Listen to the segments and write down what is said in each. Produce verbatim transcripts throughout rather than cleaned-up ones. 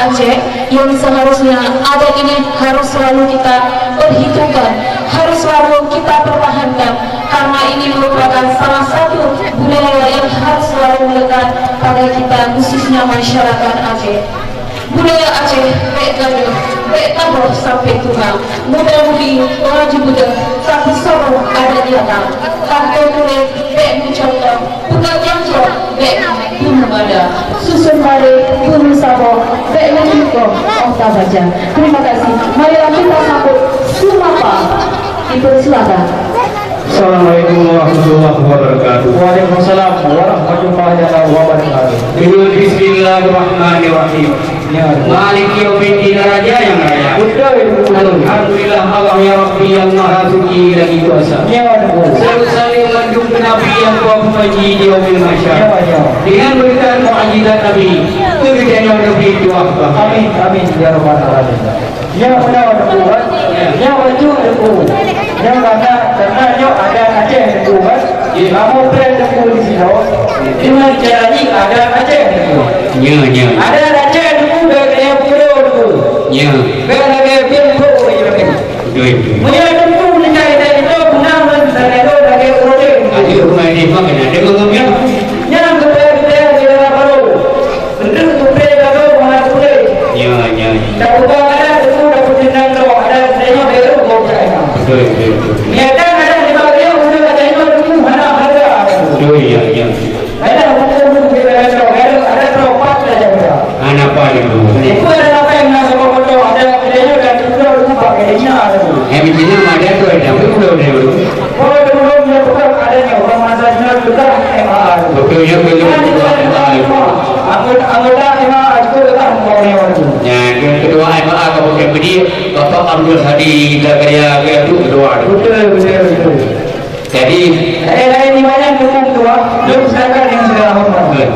Aceh yang seharusnya adat ini harus selalu kita perhitungkan, harus selalu kita pertahankan, karena ini merupakan salah satu budaya yang harus selalu melekat pada kita, khususnya masyarakat Aceh. Budaya Aceh bèk gadôh, bèk taboh sampai tuha. Muda-mudi laju beudôh, tapi saboh adat nyata. Kantô tuléh bèk meucontoh, peugah nyang jroh bèk bunoe mada. Susun baré bunoe saboh, bèk laju koh óh tabaca. Terima kasih. Marilah kita sambut Sumapa. Dipersilakan. Assalamualaikum warahmatullahi wabarakatuh. Waalaikumsalam warahmatullahi wabarakatuh. Dengan bismillahirrahmanirrahim. Ya. Maliki yaumiddin, Raja yang raya. Betul. Alhamdulillah, Allah ya Rabbi yang Maha Suci lagi Kuasa. Ya, betul. Salawat salam mandum keu Nabi yang kuat puji di yaumil mahsyar. Ya, ya. Dengan berkat mukjizat Nabi, keubijakan Nabi tuah bah. Amin, amin, ya rabbal alamin. Nyoe meunoe Teungku, kan? Nyoe bacut Teungku. Nyoe karena, karena nyoe adat Aceh Teungku, kan? Kamoe preh Teungku di sinoe. Nyoe cara jih adat Aceh Teungku. Nyoe, nyoe. Adat Aceh Teungku bèk lagèe peukeudô Teungku. Nyoe. Bèk lagèe pieng pho, ya, kan? Betul, betul. Meunyoe Teungku tinggai di situ, beuna ngon lagèe ureueng. Ayo, rumah ini, Pak, kena dengar, kan? Nyan geupeu-geupeu di dalam baru. Keuneuk tupe gabong hana tupe. Ya, ya, ya. Dak ubah adat Teungku, dak peutinggai droe adat, tanyoe beu bôh cahya. Betul, betul, betul. Niatan adat dibagi ureueng tanyoe Teungku hana hareuga. Betul, ya, ya. Adat huköm Teungku beda droe, adat droe pat dah jaga. Hana apa itu? Itu adalah apa yang nak sama foto adat tanyoe dan Teungku pakai dina Teungku. Eh, di sini ada tu, ada tu, ada tu. Kalau dulu dia bukan adanya orang masa jina juga M A A. Betul, ya, betul. Kan itu ada M A A. Anggota, anggota M A A itu adalah orang yang itu. Ya, yang ketua M A A Kabupaten Pidie, Bapak Abdul Hadi Zakaria, dia tu ketua tu. Betul, betul, betul. Jadi, eh, lain di mana dukung tua? Jom silakan yang sudah hormat. Betul.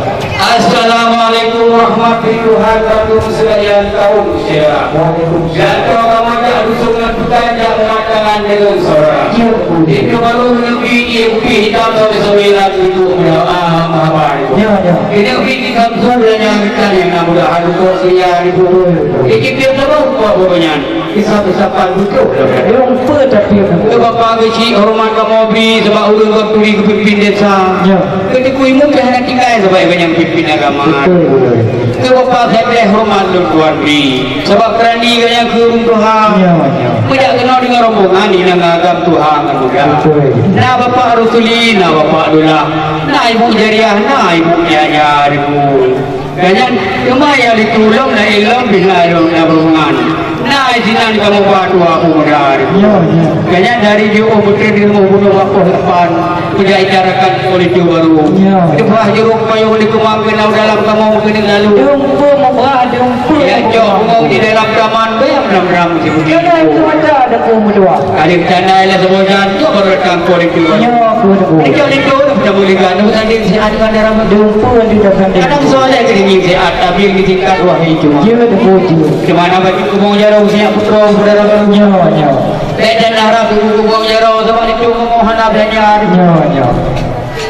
Assalamualaikum warahmatullahi wabarakatuh, sekalian kaum muslimin. Waalaikumsalam. Jantung kamoe jak dusun ngon tukai, jak meutangan deungon suara. Ya, betul. Itu baru Nabi Ibu hitam sampai sembilan ribu berdoa, apa itu? Ya, ya. Ini Nabi di Samsul dan yang dekat yang nak mudah adu kok selia itu. Betul, betul. Ini kita tahu apa pokoknya. Kisah-kisah pan betul. Yang apa tapi? Ke Bapak Geuchik hormat kamoe bri sebab ureueng Bang Turi keupimpin desa. Ya. Ke Teungku Imum pih hana tinggai sabab gobnyan pimpin agama. Betul, betul. Keu Bapak Sekdes hormat lôn tuan bri, sabab keurani gobnyan keu ureueng tuha. Ya, ya. Meujak keunoe deungon rombongan inong agam tuha ngon muda. Betul. Na Bapak Rusuli, na Bapak Abdullah, na Ibu Jariah, na Ibu Yahya Deungku. Gobnyan teuma nyang ditulông na ilông bina ilông na rombongan. Na sinan kamoe ba tuha pemuda. Ya, ya. Gobnyan dari jiôh beutôi di rumoh bunoe bak poh lapan. Meujak icarakan politik baru. Ya. Teupah jurông payong di keumang keunan dalam kamoe keuneuk lalu. Dumpeue mubah, dumpeue. Ya, cok bungong di dalam taman, bèk bram-bram sibeuki. Keunan keu mata ada peue meutuah. Ada tanda ialah sebuah jantung baru datang politik baru. Ya, aku ada. Ada cok itu, ada pecah mulia, ada bersanding sihat dengan darah. Dumpeue di dalam. Kadang soal yang kering sihat, tapi yang ditingkat wahai cuma. Ya, ada baju. Di mana baju kebong jarum siap putra saudara baru. Ya, ya. Bèk dan harap ibu kubong jaroe, sabab itu meunyoe hana beulanjaan. Nyoe, nyoe.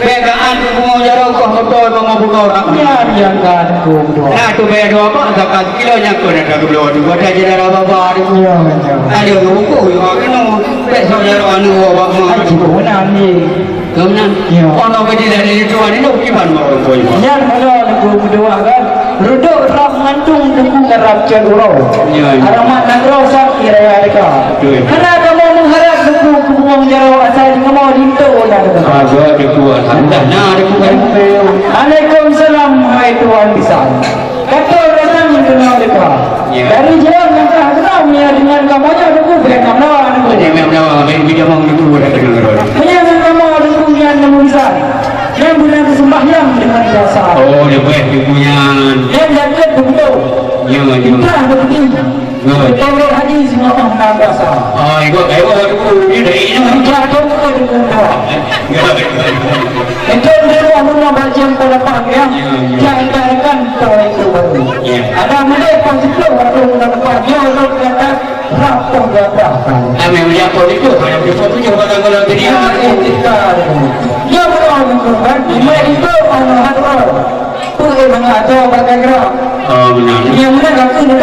Bèk keu an kubong jaroe, koh moto, koh mobunoe. Nyan nyang ka kubong doa. Nah, tu bèk doa, bak zakat kilo nyang keu na geubloe tu, buat aja darah baba tu. Nyoe, nyoe. Ada buku, ya, kena. Bèk sok jaroe anu, bak ma. Ai, cuma menang ni. Keunan, ya. Ono geude dari itu, anu, kiban mau rukun. Nyan meunoe Teungku meudoa kan. Reudôk rab mandum Teungku ngon rab cot uroe. Ya, ya. Alamat nanggroe sakét raya deka. Betul. Hana kamoe meuharab Teungku keu bungong jaroe asai kamoe linto na Teungku. Ah, buat Teungku, alhamdulillah. Nah, Teungku kan. Waalaikumsalam, hai Tuan Bisan. Ka troh datang keunoe deka. Ya. Dari jalan nyang ka keunong, ya, dengan kamoe nyoe Teungku, bèk kamoe lawan Teungku. Bèk kamoe lawan, bèk kamoe lawan, bèk kamoe lawan. Meunyoe ngon kamoe Teungku nyan Teungku Bisan. Nyan bulan sembahyang dengan puasa. Oh, leubeh Teungku nyan. Nyan zakeuet Teungku. Ya, ya. Fitrah Teungku. Ya. Beutôi haji singoh na puasa. Ah, ibu, ibu, ibu, ini dari ini. Fitrah Teungku, Teungku. Ya. Itu dia mau guna baju yang pada paham, ya. Ya, ya. Jangan kan tahu itu baru. Ya. Ada mulai pas itu waktu pada paham, ya, orang kata, Rapoh gabah. Kami melihat politik, hanya berapa tujuh batang bola gede. Ya, etika. Ya, betul, betul, kan? Cuma itu, orang hak orang. Pun memang ada batang gerak. Oh, benar. Yang mana aku nak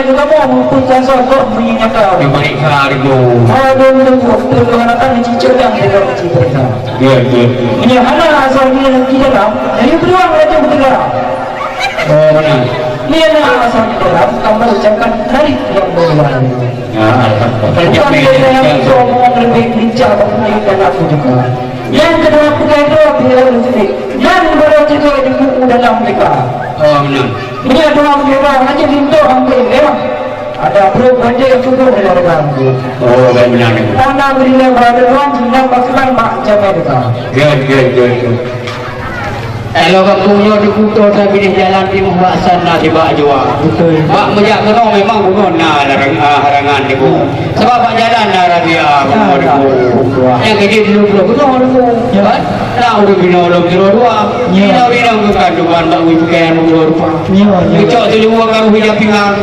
Meunyoe kamoe meupeukasoe gob meunyoe nyata. Nyang paling sara Teungku. Aduh, Teungku, Teungku hana tan cicok nyang Teungku cipeurintah. Ya, ya. Meunyoe hana asai di, di dalam, ayo beruang laju beuteuga. Oh, benar. Meunyoe na asai di dalam, kamoe ucapkan tarik nyang beureulah. Ya, alhamdulillah. Bukan dari yang sombong lebih lincah, tapi dan aku juga. Nyang keudua, peugah droe pih lam sini. Nyan baroe jeuet jipeubuet dalam mereka. Oh, meunan. Meunyoe droe meunyoe hana linto hampir lewat. Ada perut banjir yang turun dari dalam. Oh, baik meunan. Tanah beri lebar dewan, jindang bak selang bak jaga dekat. Good, good, good, good. Elok kampung nyoe dikuto sabinéh jalan timuh bak sana sibak jua. Betul. Bak meujak keunoe memang bunoe na larang-, ah, harangan niku. Sabab bak jalan na razia, bunoe niku. Nyang keujieb lheueh bloe bunoe niku. Ya. Kan? Na ureueng binoe lom sidroe dua. Ya. Binoe-binoe bukan tuan bak wui peukai bunoe rupa. Ya, ya. Geucok siluweue karu hija pingan.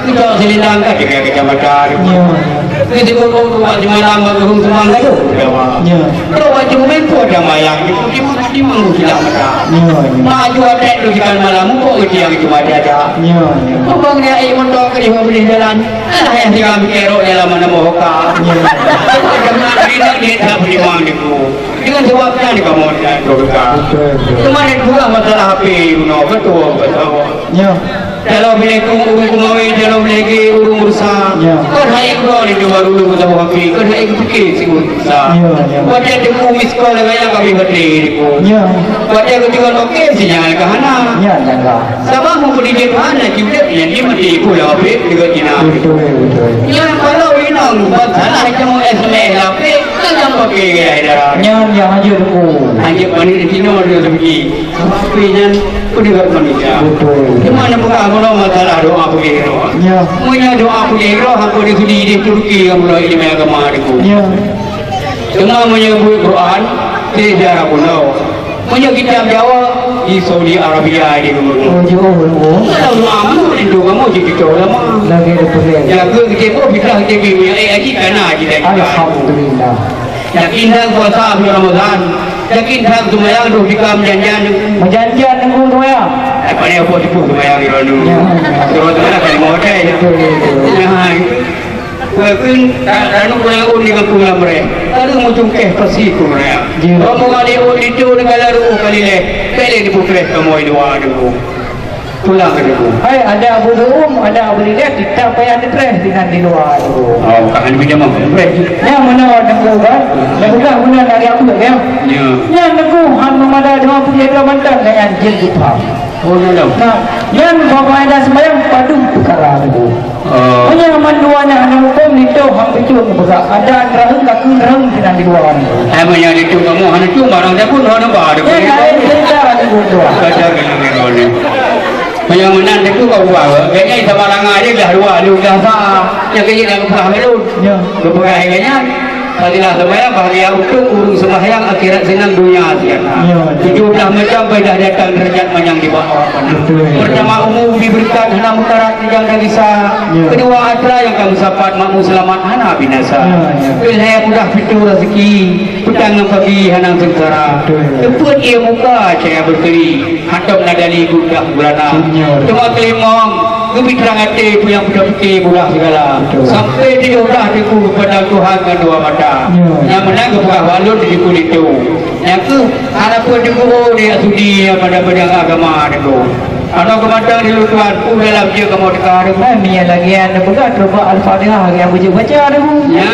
Geucok silindang ka jaga kacamata. Ya, ya. Geusibuk bak jeumalam bak geuhong seumang gadoh jawa. Ya. Trok bak ceumeumin po ada mayang di puti meuti manggu silap mata. Ya, ya. Maju adat tu sikan malam mupok geuti yang cuma jaja. Ya, ya. Abang dia air motor ke di bawah jalan. Alah yang tinggal mikir rok dalam mana mohoka. Ya. Dengan dia tak beri wang di ku. Dengan sebab dia di kamu dan berkah. Betul, betul. Cuma dia kurang masalah H P, you know, betul, betul. Ya. Dalam bilik ureueng kumawé, dalam bilik ureueng beureusa. Ya. Kan hai keudroe lé dua dulu beutamu api, kan hai geupike sikureueng sa. Ya, ya. Watèe teungku miss call gaya kami hati niku. Ya. Watèe geuteungon oke sinyal ka hana. Ya, ya, ya. Sabab meupeudidik hana jiudép nyang dimati pula apik deungon Cina. Betul, betul. Ya, kalau inong buat salah kamu S M S lapik, kan yang pakai gaya darah. Nyan nyang hanjeuet teungku. Hanjeuet manis di Cina dia sembunyi. Tapi nyan peunegak manusia. Betul. Di mana peugah bunoe masalah doa peugah. Ya. Meunyoe doa peugah, hana disudi di Turki nyang bunoe ileumèe agama niku. Ya. Teuma meunyoe buet Quran, di daerah bunoe. Meunyoe kitab Jawa, di Saudi Arabia di bunoe. Oh, jauh, oh. Kalau doa mana rindu kamu jadi ulama. Lagi ada peugah. Jaga kita pun kita jadi, eh, haji kana kita. Alhamdulillah. Yakin that puasa bulan Ramadan. Yakin that seumayang duek jikam janjan. Meujanjan nunggu seumayang. Eh, pandai apa tipu seumayang di lalu. Ya. Kalau seumayang kan lima hotel. Betul, betul. Ya, itu. Walaupun tak, tak nak pulang un di kampung Lamreh. Tak ada muncung keh pasti ku mereka. Ya. Rombongan dia un itu negara ruh kali leh. Balik di pukul kamu dua dulu. Pulang ke dulu. Hai, ada Abu Duum, ada Abu Lileh, kita payah dipreh dengan di luar dulu. Oh, bukan di pinjam, dipreh. Nyang mana orang tengku kan? Dan bukan guna dari aku, ya? Ya. Nyang tengku, han memada dengan punya dua mantan dengan jil jepang. Oh, ya, ya. Nah, nyang bapak ada sembahyang, padum perkara dulu. Oh. Hanya manduanya hana hukum, itu hampir tu buka. Ada nerang, kaki nerang, dengan di luar. Eh, banyak itu kamu, hana cuma orang dah pun, hana bah, ada pun. Ya, lain cerita lagi buat dua. Kata kena ni. Meunyoe meunan teungku ka ubah, gobnyan sama ranga jih dah dua, lheueh dah sa. Nyang keuneuk lam peugah lôn. Ya. Geupeugah gobnyan, fadilah seumayang, bahagia untung, ureueng seumayang, akhirat seunang, donya seujahtera. Ya. Tujoh blaih macam faidah datang, deurajat manyang di bawah awak pandang. Betul. Pertama, umu bri beureukat, hana meukarat, rijang dan gisa. Ya. Kedua, atra nyang ka meusapat, makmu seulamat, hana binasa. Ya, ya. Peuet, mudah pintoe raseuki, peutang ngon pagi, hana seungsara. Betul. Teupeuet ie muka, cahya beuseri. Hantom na dali geudah gurana. Betul. Teuma keulimong, geubi trang até peue nyang beutapike mudah sigala. Betul. Sampai tujoh blaih teungku geupandang Tuhan ngon dua mata. Ya. Nyang meunan geupeugah bak lôn di Teungku Linto. Nyang keuh hana peue teungku di sudi nyang pada bidang agama teungku. Anoe geumatang di lutuan, peue dalam jeuet kamoe teuka teungku. Hai, meunyo lagèe nyan neupeugah, teurubak Al-Fatihah nyang beujeuet baca teungku. Ya.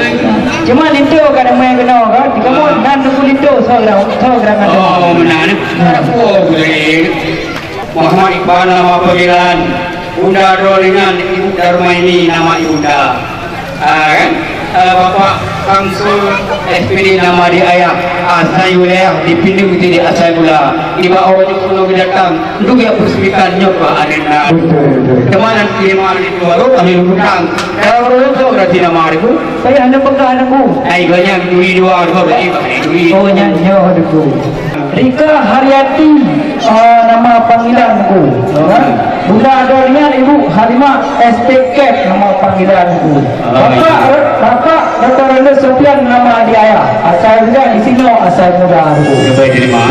Cuma Linto ka damai keunoe kan, di kamoe nan Teungku Linto, soe geura-, soe geurangan. Oh, meunan. Ada puo Muhammad Iqbal nama panggilan. Bunda droe ringan, Ibu Darmaini nama ibunda. Ah, kan? Ah, Bapak Samsul S P D nama di ayah, asai wilayah di Pineu Tidi asai mula. Nibak awak nyoe keunoe geudatang, untuk jak peureusikan nyoe keu aneuk na. Betul, betul. Teuma nan terima di luar, ahli lubang. Dalam rukuk berarti nama aku. Saya hana peugah aku. Ai, banyak duri dua, dua, dua, duri. Oh, nyan nyoe aku. Rika Haryati, eh, nama panggilan ku. Bunda Dorian, Ibu Halimah, S T K nama panggilan ku. Ah, bapak, iya. Bapak Doktor Randa Sofian nama di ayah. Asai muda di sinoe, asai muda ku. Coba terima.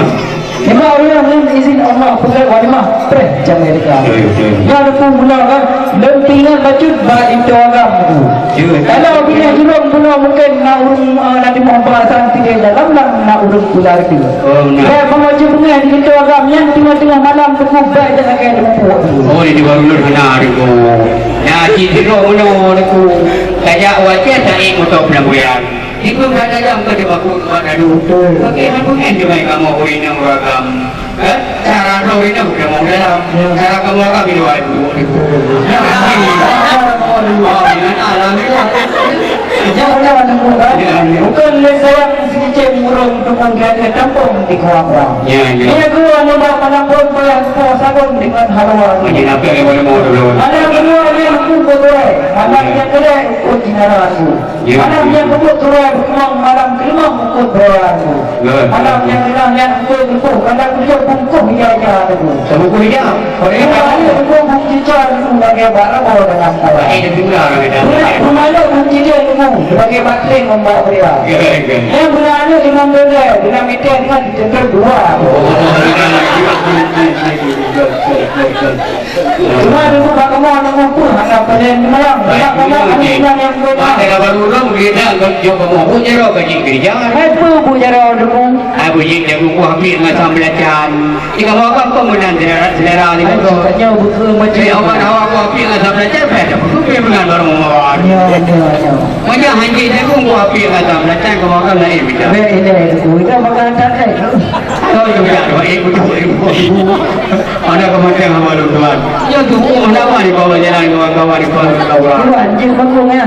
Lima orang dengan izin Allah peugah walimah preh jamé rika. Betul, betul. Ya, aku mula kan, lem tinggal bacut bak itu agam tu. Betul. Kalau bila julung bunoe mungkin na ureueng, eh, na di Muhammad Hasan tiga dalam, na, na ureueng pula itu. Oh, benar. Baik, mama cuma di itu agam yang tengah-tengah malam tu baik dah akan dipupuk tu. Oh, ini baru lur benar itu. Ya, cik tengok mana aku. Tajak wajah tarik motor pelambuyan. Ikut kata jam ke dia baku tempat lalu. Betul. Pakai hal pengen dia main kamu orang yang beragam. Eh? Cara kau ini udah mau dalam. Ya. Cara kamu orang di luar itu. Betul. Ya, ini. Oh, dengan alam itu. Ya, udah menunggu kan? Ya, ya. Bukan le sayang sedikit murung tukang jaga tampung di Kuambang. Ya, ya. Dia gua nyoba menang pun payah sepuluh sabun dengan haluan. Macam apa yang boleh mau dulu? Ada kedua dia aku betul. Anak dia kedai ikut jinaran aku. Ya. Anak nyang keubuet turoi beukeumong malam keulimong bungkot beurang tu. Ya. Anak nyang keunah nyan bungkot bungkot, anak bungkot bungkot ija-ija tu. Bungkot ija? Bungkot ija. Bungkot bungkot ija tu sebagai bak rabo dalam kawan. Baik, dia tinggal orang kata. Bulan, bulan bungkot ija tu sebagai baterai membak bria. Ya, ya. Yang bulan ni dengan bela, dengan mita dengan ditentu dua. Oh, ya, ya, ya. Cuma dulu bak kamoe aneuk muda hana pandai malam. Bak kamoe aneuk muda nyang muda. Ada kabar urang, dia dah jawab kamoe. Bu jaroe gaji kerja. Hai, bu, bu jaroe dulu. Hai, bu jik jago buah pik ngon asam belacan. Di kamoe apa kau menang selera, selera ni kau? Katanya buku macam. Jadi awak dah awak buah pik ngon asam belacan, apa dah buku pik dengan baru mawar. Ya, ya, ya. Macam hanji jago buah pik ngon asam belacan, kamoe kan lain beda. Baik, ini, ini. Kita makan tak, eh. Kau juga doa ibu, ibu, ibu. Ada kementerian haba lôn tuan. Ya tu, oh, nama ni bawa jalan kawan-kawan ni, kawan-kawan. Tuan, jin bakong ya.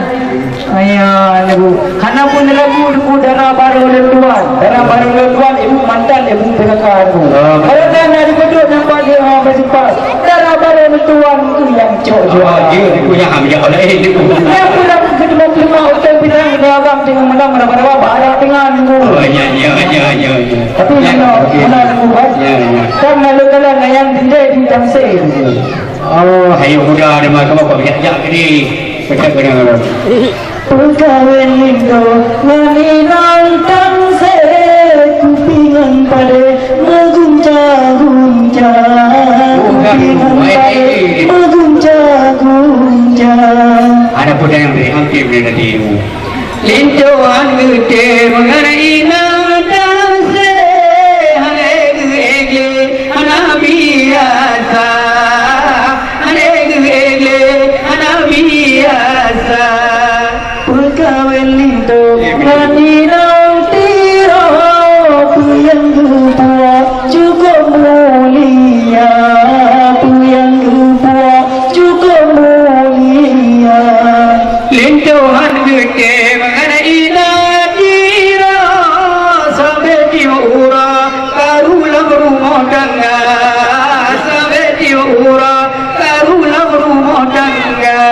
Ayah, lagu. Hana pun lagu, lagu dara baru lôn tuan. Dara baru lôn tuan, ibu mantan, ibu P K K tu. Oh, betul. Kalau dah nak dipeduk nampak dia orang bersifat. Dara baru lôn tuan tu yang cok jual. Oh, dia, dia punya ham, ya Allah, eh, dia punya. Yang pulang kedua-dua hotel bintang, kedua abang tengah malam, raba-raba, barang tengah nunggu. Oh, ya, ya, ya, ya, ya. Tapi ya, mana, okey. Mana lagu, kan? Ya, ya. Kan lalu kalan ayam dindai di Tamsil. Oh, ayo muda ada mah, kamu kok jak-jak ke ni? Pecah kena orang. Peukawen linto ngon inong Tamsil, kupingan padé meugunca-gunca. Kupingan padé meugunca-gunca. Ada pun yang diangkir dari tadi. Linto han geutem ngon inong Tamsil, han geuék lé hana biasa, han geuék lé hana biasa. Peukawen linto ngon inong Tiro, peue nyang geubuat cukôp mulia, peue nyang geubuat cukôp mulia. Linto han geutem ngon inong Tiro, sabe tiep uroe karu lam rumoh tangga, sabe tiep uroe karu lam rumoh tangga.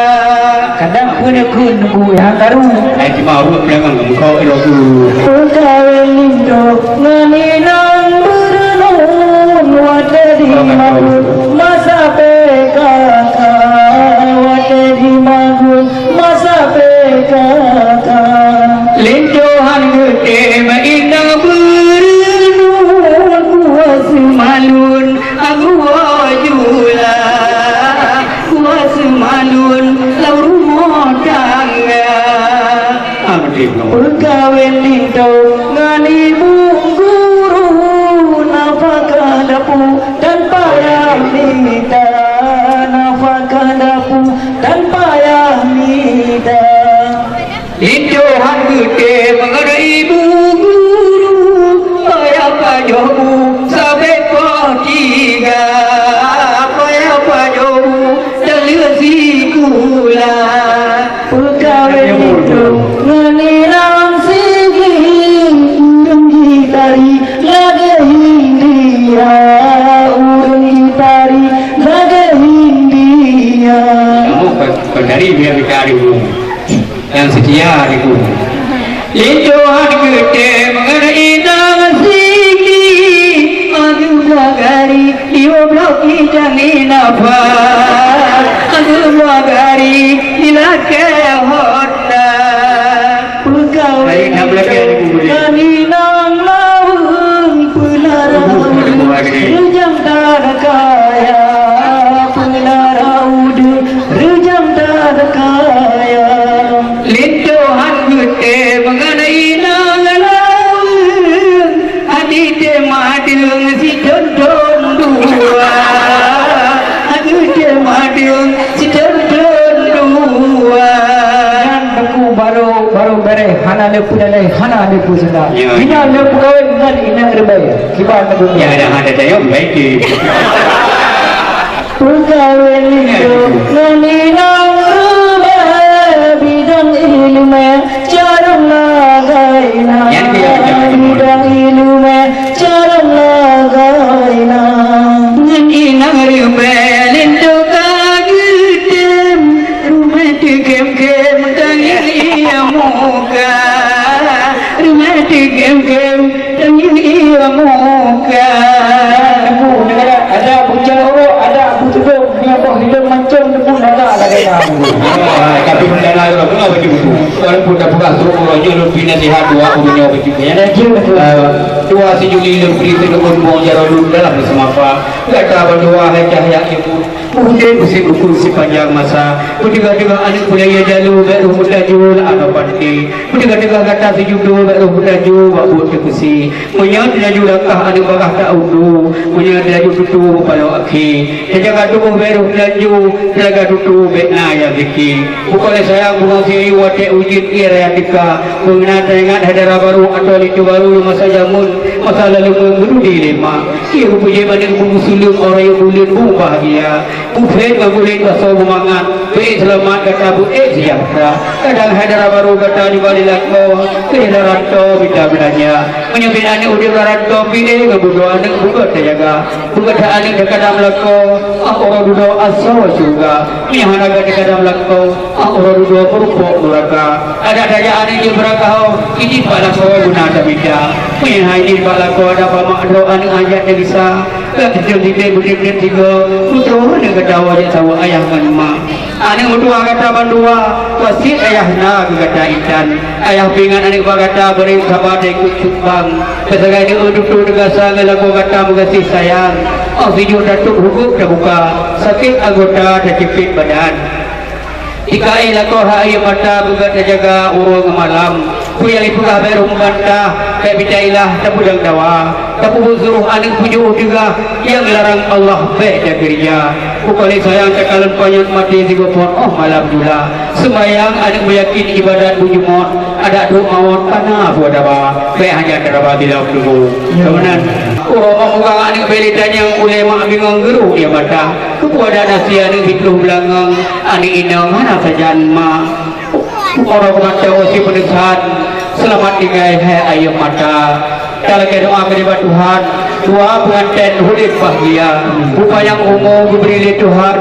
Kadang pun aku nunggu yang karu. Hai, cuma awak bilang kamu kau elok tu. Peukawen linto ngon inong Beureuneun, watèe di Magun masa P K K, watèe di Magun masa P K K. Linto han geutem inong Beureuneun, buah seumalun, buah jula, buah seumalun lam rumoh tangga. Peukawen linto ngon ibu guru, nafakah dapu dan payah mita, nafakah dapu dan payah mita. Linto han geutem ngon ibu guru, payah pajoh bu sabe poh tiga, payah pajoh bu dan lheueh sikula. Peukawen linto ngon inong Linto han geutem ngon inong Siti, aduh dua gari, dua bloki jangi nafas, aduh dua gari, dilakée Honda. Peugawée ngon inong Laweueng, peulara udeueng reujang that kaya, peulara udeueng reujang that kaya. Linto han geutem ngon inong Laweueng, hati teumadeueng sithon-thon dua. Hati teumadeueng sithon-thon dua. Nyan Teungku barô, barô bèrèh, hana lé peudalai, hana lé peuseulah. Ya, ya. Bina lé peugawée ngon inong Reubée. Kiban Teungku. Ya, dah ada tayong, baik. Peugawée linto ngon inong Reubée, bidang ileumèe carông lagai na. Nyan dia, dia. Bidang ileumèe carông lagai na. Ngon inong Reubée linto ka geutem, rumoh teukem-kem tangieng ie muka. Rumoh teukem-kem tangieng ie muka. Teungku, negara ada bucah urok, ada Abu Tudong, nyoe boh hidong mancung, Teungku, lagak lagèe na, Teungku. Ah, tapi bendera urok, kenapa begitu? Walaupun dah peugah suruh urok nyoe, lebih nasihat dua urok nyoe begitu, ya, dah. Ya, betul. Ah, dua si Juli lebih itu dukun buang jarum dalam seumapa. Gata berdua hai cahya ibu. Udép useuet ukeue sipanjang masa. Peuteuga-teuga aneuk peulaya jaloe bèk roh meutajô lam anoe panté. Peuteuga-teuga gata sijudoe bèk roh meutajô bak buet teupeusi. Meunyoe teulaju langkah aneuk bagah ta-udu, meunyoe teulaju tutoe beupaloe akhé. Teujaga tuboh bèk roh meutajô, teulaga tutoe bèk na nyang zikir. Bukon lé sayang bungoh siuyu watèe ujeuen ie raya teuka. Peue na teuingat hai dara barô atau linto barô masa jameun, masa laleumeung geududi lé ma. Ie geupeujeuet aneuk beusuleueng, orang nyang buleuen beu bahgia. Bufet ngon buleuen basoe beumangat, beu-ék seulamat gata, beu-ék seujahteura. Kadang hai dara barô gata nibak di lakoe, keu di rantô mita beulanja. Meunyoe biet aneuk udép lam rantô, piléh ngon budoe aneuk beugöt tajaga. Beugöt that aneuk teuka dalam lakoe, ah uroe dudoe asoe syeuruga. Meunyoe hana gata teuka dalam lakoe, ah uroe dudoe meurumpok nuraka. Adak tajak aneuk jeuet beurakaho, idin bak lakoe guna tamita. Meunyoe hana idin bak lakoe, adak bak mak droe aneuk hana jak tagisa. Ka teuteun sideh beudeuet-deuet sigoe, putroe hana geudawa jak saweue ayah ngon ma. Aneuk meutuah gata bandua, wasiet ayah na keu gata intan. Ayah peuingat aneuk bak gata bri saba dan ikot cut bang. Keu sagai deuh tutoe teugasa ngon lakoe gata meugaséh sayang. Óh sijuek tatôp hukôk tabuka, sakét anggota tacipit badan. Tika éh lakoe hai ayeuk mata beugöt tajaga uroe ngon malam. Peue nyang jipeugah bèk roh meubantah, bèk mita ilah tapeudong dawa. Tapeubuet suroh aneuk peujuh teuga, nyang larang Allah bèk takeurija. Bukon lé sayang takalon panyöt maté sigoe phon óh malam jula. Seumbahyang aneuk meuyakin ibadat beujumôt, adak duek mawöt kana buah daba. Bèk hana taraba bila teungku. Ya. Keunan, uroe meumugang aneuk bèk lé tanyong, ulèe mak bingong geuru ie mata. Keupeue adak na si aneuk siploh beulangöng, aneuk inong hana sajan ma. Uroe keumatang wasiet peuneusahan, seulamat tinggai hai ayeuk mata. Talakèe doa keu nibak Tuhan, dua peungantén udép bahgia. Beupanyang umu geubri lé Tuhan,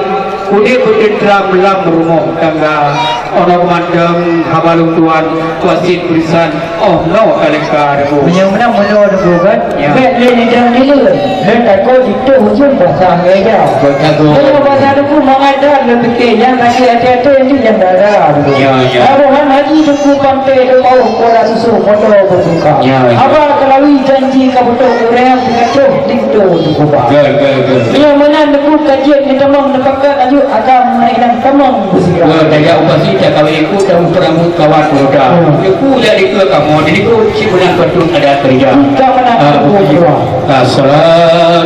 udép beuteunteram lam rumoh tangga. Uroe keumatang haba lôn tuan, wasiet peuneusahan, óh noe ka leuka deungoe. Meunyoe meunan meunoe deungoe kan? Ya. Bèk lé nidang dileuen, lé takot jituh ujeuen basah ngeja. Betul. Meunyoe basah deungoe mangat that lé pike, nyang sakét até-até nyan nyang dara deungoe. Ya, ya. Arohan haji deungoe panté deungoe kuala susu moto beusuka. Ya, ya. Haba keulawi janji ka beutôi ureueng singoh troh linto deungoe ba. Betul, betul, betul. Meunyoe meunan deungoe kajian neutamong neupakat laju agam meunan tamong beusira. Betul, tajak upasi takawé ikut dan peurambut kawan muda. Hmm. Deungoe jadi keu kamoe, jadi keu si meunan beutôi ada kerja. Bukan meunan. Ah, bukan. Bukan. Assalatullah,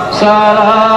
salam.